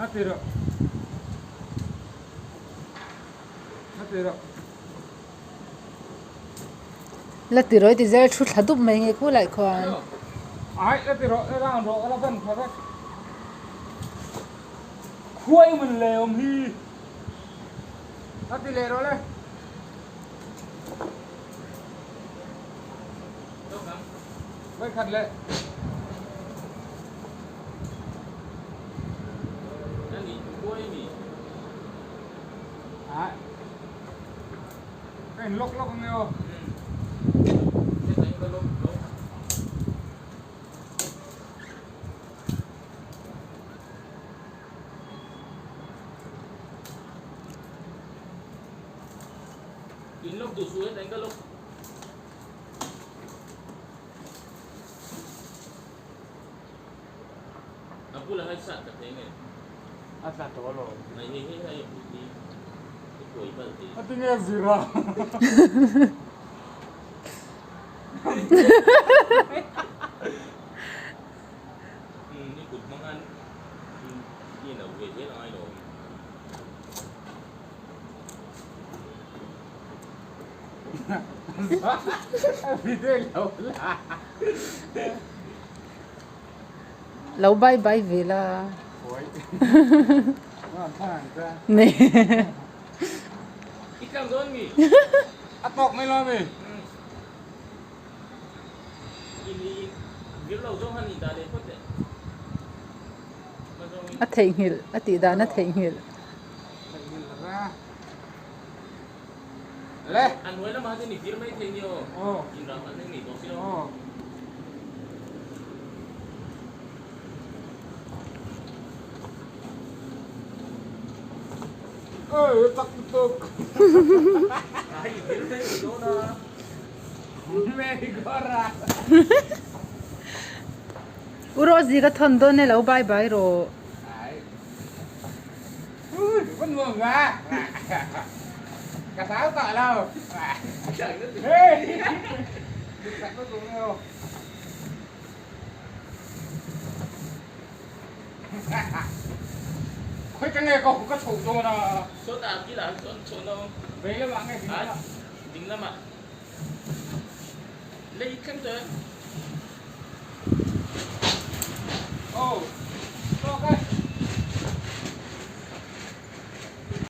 Na ti rawh. Na ti rawh. La ti rawh i ti zel thu thla dup mai nge khu lai khuan. Ai la ti rawh la round rawh ka la ban thla vek. Khuai mun le awm hi. La ti leh rawh le. Vawikhat leh. Ka in lawk lawk ang e aw. In lawk duh suh hetah in ka lawk. A bulah hai sat ka thei nge. A tla tawh alawm. Nai hei hei hei hi i kuai bal te. A ti nge zira. I kut hmang an i lo ve zel angai lo. Lo bye bye ve la. Ne. I tlang dawn mi? A tawk mai lo mi? A theihnghilh a tih dan a theihnghilh. Le. A hnuai lamah hian i vir mai thei ni aw. In ram an nei tawh si lo. Oi tak tuk. Ai vir mai thei dawn a. U Rosie ka thawn dawn e lo bye bye rawh. Ding lamah. Lei thleng tawh e. Oh, tawk e.